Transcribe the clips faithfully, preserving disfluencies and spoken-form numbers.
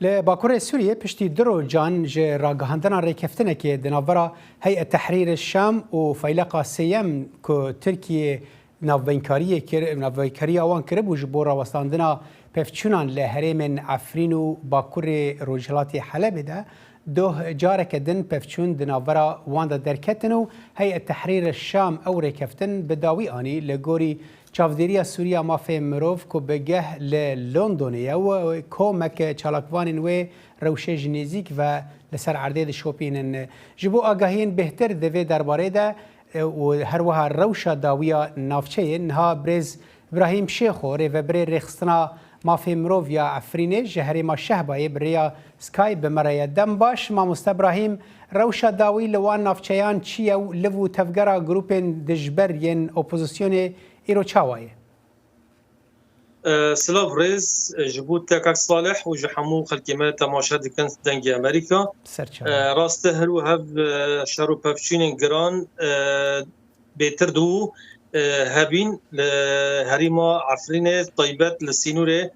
Li Bakurê Sûriyê piştî du rojan ji ragihandina rêkeftinekê di navbera Heyet Tehrîr Şam û Feyleqa Sêyem ku Tirkiye navbeynkariye kir-, navbeykariya wan kiribû ji bo rawestandina pevçûnan li herêmên Efrîn û Bakurê Rojhilatê Helebê de, doh careke din pevçûn di navbera wan de derketin û Heyet Tehrîr Şam ew rêkeftin bi dawî anî. Li gorî Çavdêriya Sûriya Mafê Mirov ku bi geh li Londonê ye û komek çalakvanên wê rewşê ji nêzîk ve li ser erdê dişopînin. Ji bo agahiyên bêhtir di vê derbarê de, e, û her wiha rewşa dawiya navçeyê, niha birêz Îbrahîm Şêxo, rêvebirê Rêxistina Mafê Mirov ya Efrînê ji herêma Şehbayê bi rêya Skype bi me re ye. Dem baş, mamoste Îbrahîm, rewşa dawî li wan navçeyan çi ye û liv û tevgera grûpên dijber yên opozisyonê îro çawa ye? E, silav rêz, e, ji bo te kak Salih û ji hemû xelkê me temaşe dikin Dengê Amerîka. Ser çavan. E, rast e, her wiha, e, şer û pevçûnên giran, e, bêtir dû, e, hebîn li herêma Efrînê, taybet li sînorê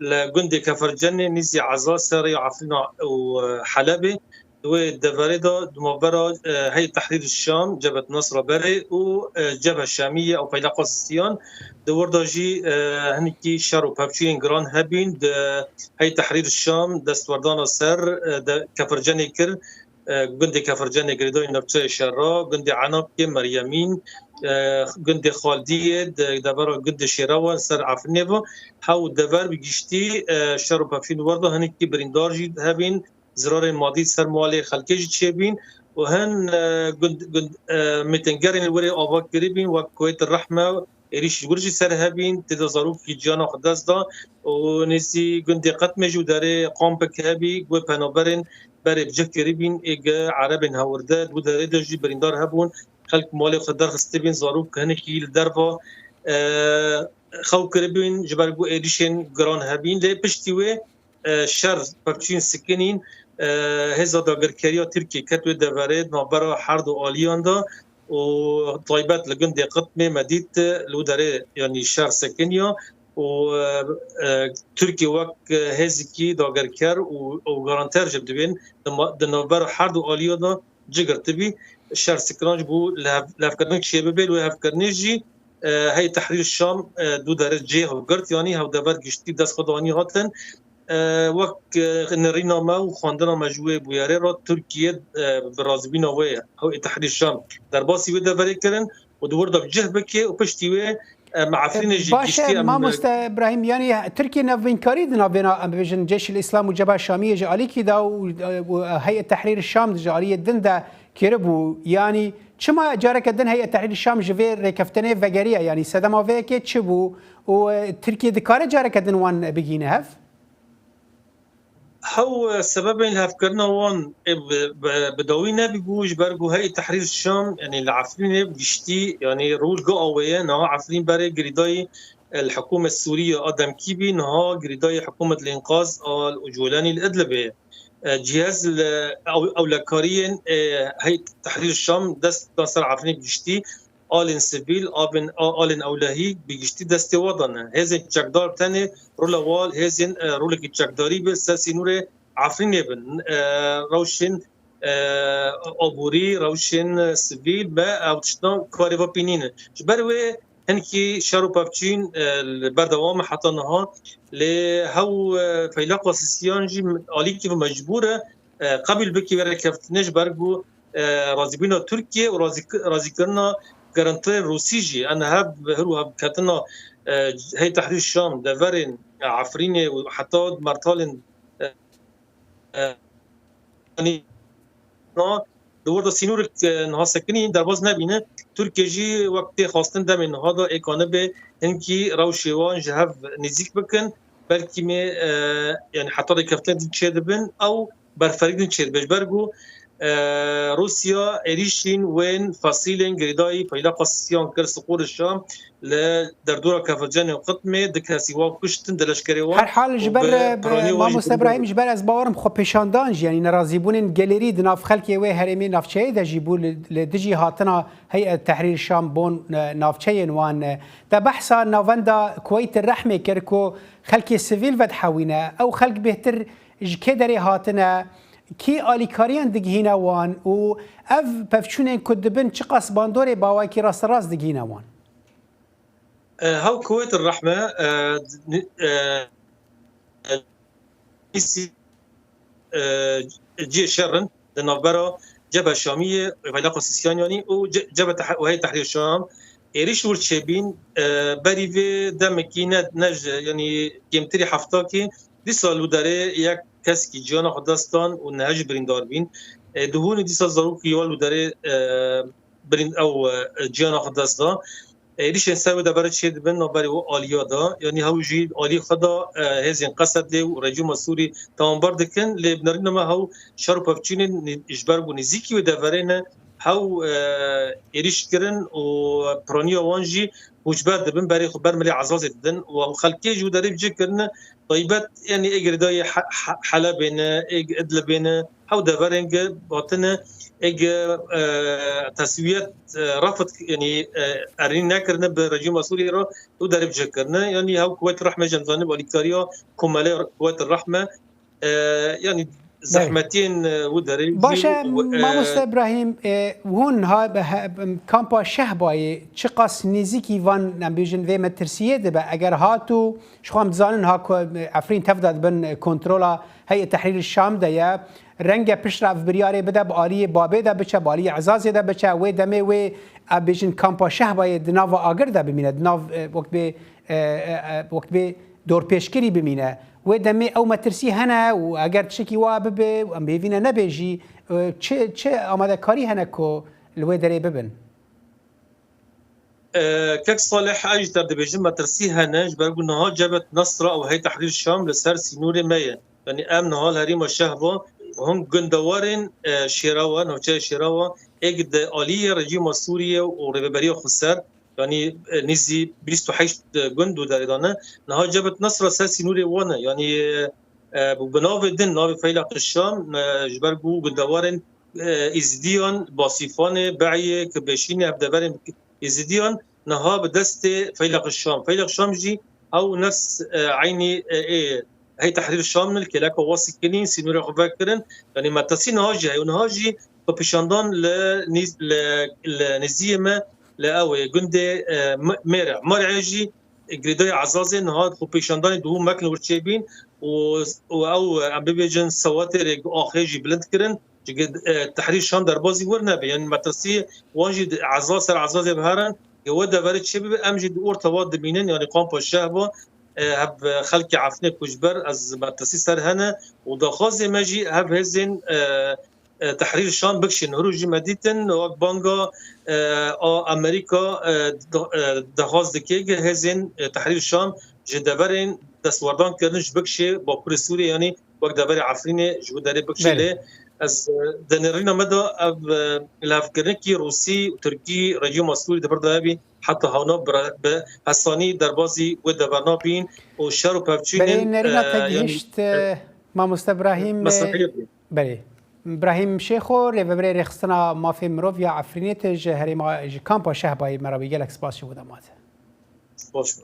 li gundê Kefercenê nîzî Eza ser rêya Efrîna û, e, Helebê. Di wê deverê de di navbera, e, Heyet Tehrîr Şam, Cebhet Nasra Berê û, e, Cebhe Şamî ye û Feyleqa Sisiyan. Di wir de jî, e, hinekî şer û pevçûyên giran hebîn. Di Heyet Tehrîr Şam destwerdana ser, e, de Kefercenê kir. E, gundê Kefercenê girêdayî navçeyê şer re, gundê Enabkê, Meryemîn, e, gundê Xaldiyê, di devera gundê Şêrewan ser Efrînê ve. Hew dever bi giştî, e, şer û pevçûn di wir de hinekî birîndar jî hebîn. Zirarên madî ser malê xelkê jî çêbîn û hin, e, gund, gund, e, mîtingerên li wirê ava kiribîn, wek Kuweyt Rehme, êrîş ji wir jî ser hebîn, tê de zarokî ciyana xwe dest da û nêzî gundê Qetmê jî û derê kampek hebî, wê penaberên berê bi cih kiribîn, ê gi erebên hewirde, di wî derê de jî birîndar hebûn, xelk malê xwe derxistibîn, zarok hinekî li derva, e, xew kiribîn, ji ber ku êrîşên giran hebîn, lê piştî wê e, şer pevçûn sikinîn, e, hêza dagirkeriya Tirkiyê ket wê deverê di navbera her du aliyan de û taybet li gundê Qitmê me dît, e, li wî derê, yanî şer sekiniya û, e, e, Tirkiye wek, e, hêzikî dagirker û, û garanter jî dibên di ma-, di navbera her du aliyan de cih girtibî. Şer sikiran ji bo li hev-, lihevkirin çêbibe, li wê hevkirinê jî, e, Heyet Tehrîr Şam, e, du derê cih girt, yanî hevdever giştî dest xwe danî hatin. E, wek, e, nirîna me û xwendina me ji wê bûyerê re Tirkiye, e, bi razîbîna wê ye. Heyet Tehrîr Şam derbasî wê deverê kirin û di wir de bi cih bike û piştî wê, e, me Efrînê jî Baş e, giştî em, e, mamoste Îbrahîm, yanî Tirkiye navbînkarî di navbêna, em bibêjin, Ceyşil Îslam û Cebha Şamiyê ji alîkî da û, e, û Heyet Tehrîr Şam ji aliyê din de kiribû. Yanî çima careke din Heyet Tehrîr Şam ji vê rêkeftinê vegeriye? Yanî sedema vê yekê çi bû? Û, e, Tirkiye dikare careke din wan bigihîne hev? Hew, e, sebebên lihevkirina wan ê bi, bi, bi dawî nebîbû, ji ber ku Heyet Tehrîr Şam, yanî li Efrînê bi giştî, yanî rol gi awê ye, niha Efrîn berê girêdayî, e, li hikûmet Sûriye a demkî bî, niha girêdayî hikûmet Lênqaz a Culanî li Idlibê ye. E, cihaz li ew-, ewlekariyên, e, Heyet Tehrîr Şam dest da ser Efrînê bi giştî, alên sivîl, abin-, a-, alên ewlehî bi giştî destê we de ne. Hêzên çekdar tenê rola wan, hêzên, e, rolekî çekdarî bi ser sînorê Efrînê bin. E, rewşên, e, aborî, rewşên, e, sivîl me ew tiştan karê ve pînî ne. Ji ber wê hinkî şer û pevçîn, e, li berdewam e heta niha. Lê hew, e, feyleqa sisiyan jî alîkî ve mecbûr e, e, qebîl bikî vê rêkeftinê ji ber ku, e, razîbûna Tirkiye û razî-, razîkirina gerantiyên Rûsî jî, em hev, her û hevketina, e, Heyet Tehrîr Şam, deverên, e, Efrînê û heta Mertalên, e, e, yanî, na, di wir de sînorek, e, niha sekinî derbas nebîne. Tirkiye jî wek tê xwestin demê niha de ê kanibe hinkî rewşê wan ji hev nêzîk bikin. Belkî me, e, yanî heta rêkeftinên din çêdibin, ew berferî din çêdibe. Ji ber ku e, Rûsya êrîşên wên fasîlên girêdayî feyla qasisiyan kir siqûrê Şam li derdora Kefercenê û Qitmê, du kesî wan kuştin di leşkerê wan. Her hal ji û ber, bi e, bi, piranî wan jî Mamoste Îbrahîm, ji ber ez bawerim xwepêşandan jî, yanî nerazîbûnên gelêrî di nav xelkê wê herêmê navçeyê de jî bû li, li dijî hatina Heyet Tehrir Şam bon, e, navçeyên wan, e, te behsa navenda Kuweyt Rehmê kir ku xelkê sivîl vedihewîne. Ew xelk bêhtir ji kê derê hatine, kî alîkariyan digihîne wan û ev pevçûnên ku dibin çiqas bandorê bi awayekî rasterast digihîne wan? E, hew Kuweyt Rehme, e, e, e, cihê şer in di navbera Cebhe Şamiyê, Feyla Qasisiyan yanî û ce-, Cebhe Teh-, û Heyet Tehrîr Şam. Êrîş wir çêbîn, e, berî vê demekî ne, ne ji, yanî kêmtirî heftakê, dîsa li derê yek keskî ciyana xwe dest dan û neh jî birîndar bîn. E, di hûnê dîsa zarokî wa li derê, e, birîn-, ew, e, ciyana xwe dest da. Êrîşên ser wê deverê çê dibin navberê wê aliya de, yanî hew jî alî xwe da, e, hêzên Qesedê û rejîma Sûrî tawanbar dikin, lê bi nerîna me hew şer û pevçûnên nî-, ji ber ku nêzîkî wê deverê ne, hew, e, êrîş kirin û piraniya wan jî koçber dibin, berê xwe ber milê Ezazê didin û ew xelkê ji wî derê bi cih kirine, taybet, yanî ê girêdayî He-, He-, Helebê ne, ê Idlibê ne, hew deverên ge hatine, ê ge, e, teswiyet, e, refd, yanî, e, erîn nekirine bi rejîma Sûriyê re û derê bi cih kirine. Yanî hew Kuweyt Rehmê jî em zanin alîkariya komelê Kuweyt Rehme, e, yanî zehmetiyên, e, wî derê jî Baş e, û, e, Mamoste Îbrahîm, e, hûn ha, he, kampa Şehbayê çiqas nêzîkî van, em bêjin, vê metirsiyê dibe? Eger hat û, ji xwe em dizanin ha ku, e, Efrîn tev de di bin kontrola Heyet Tehrîr Şam de ye, renge piştre ev biryarê bide bi aliyê Babê de biçe, bi aliyê Ezazê de biçe, wê demê wê, em bêjin, kampa Şehbayê di nava agir de bimîne, di nav, e, wek bê, e, e, e, wek bê dorpêçkirî bimîne. Wê demê ew metirsî hene û eger tiştekî wa bibe û em hêvî ne nebe jî, e, çi, çi amadekarî hene ku li wê derê bibin? E, Kek Salih, ez jî te dibêjim, metirsî hene, ji ber ku niha Cebhet Nesra û Heyet Tehrîr Şam li ser sînorê me ye. Yanî em niha li herêma Şehba hûn gundewarên, e, Şêrawa, navçeya Şêrawa, êk di aliyê rejîma Sûriyê û rêveberiya xweser, yanî, e, nîzî bîst û heşt gund û derê de ne. Niha Cebhet Nesra ser sînorê wan e. Yanî, e, e, bi navê din, navê Feyleq Şam, e, ji ber ku gundewarên, e, Êzidiyan, Basîfanê, Be'yê, Kibeşînê, ev deverên Êzidiyan niha bi destê Feyleq Şam. Feyleq Şam jî ew nefs, e, eynî, e, ê Heyet Tehrîr Şam ne, li kêleka Wasî kinî, sînorê xwe vekirin. Yanî metirsî niha jî heye û niha jî xwepêşandan li nîz-, li, li nêziyê me, li ew ê gundê, e, M-, Mêre. Mêre jî girêdayî Ezazê niha xwepêşandanê dihû mekin wir çêbîn û, û ew, em bibêjin, sewatê rêk axê jî bilind kirin. Çunke, e, Tehrîr Şam derbazî wir nebe. Yanî metirsî wan jî di Ezaz ser Ezazê biherin. Ge we deverê çê bibe, em jî di orta wa dimînin. Yanî kampa Şehba, e, hev xelkê Efrînê koçber, ez metirsî ser hene û daxwazê me jî hev hêzên, e, e, Tehrîr Şam bikişîn. Hûrû jî me dîtin, wek banga, e, a Amerîka, e, da-, e, daxwaz dike ge hêzên, e, Tehrîr Şam ji deverên destwerdan kirin ji bikişê Bakurê Sûriyê, yanî wek deverê Efrînê ji wî derê bikişê. Belê. Lê ez, e, di nêrîna me de ev, e, lihevkirinekî Rûsî û Tirkî rejîma Sûrî di vir de hebî heta hewna bi re-, bi hesanî derbazî wê dever nabîn û şer û pevçûnên, Belê, nerîna e, te yanî, gihişt, e, e, Mamoste Brahîm, e, meslehiye bî. Belê. Brahîm Şêxo, rêveberê Rêxistina Mafê Mirov ya Efrînê, te ji herêma, ji kampa Şehbayê me re bî, gelek spas ji bo dema te. Spas.